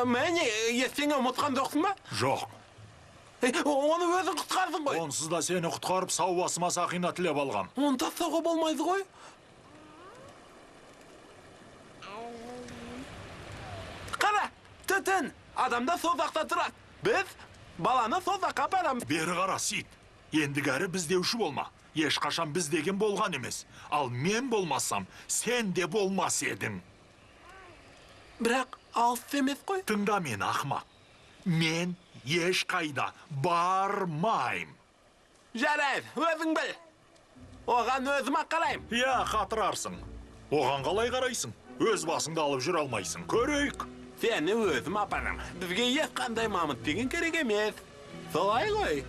Міне, ештеңе ұмытқан жоқсың ба? Жоқ. Оны өзің құтқардың ғой. Онсыз да сені құтқарып, сау басыма сақина тілеп алғам. Оны тастауға болмайды ғой. Қара, түтін. Адамда сол жақта тұрады. Біз баланы сол жаққа апарамыз. Бері қара, Сид. Ендігәрі біз деуші болма. Ешқашан біз деген болған емес. Ал мен болмасам, сен де болмас едің. Бірақ алыс емес қой. Тыңда мені, ақымақ. Мен ешқайда бармаймын. Жарайды, өзің біл. Оған өзім-ақ қараймын. Иә, қатырарсың. Оған қалай қарайсың? Өз басыңды алып жүре алмайсың. Көрейік. Сені өзім апарам. Бізге ешқандай мамыт деген керек емес. Солай ғой.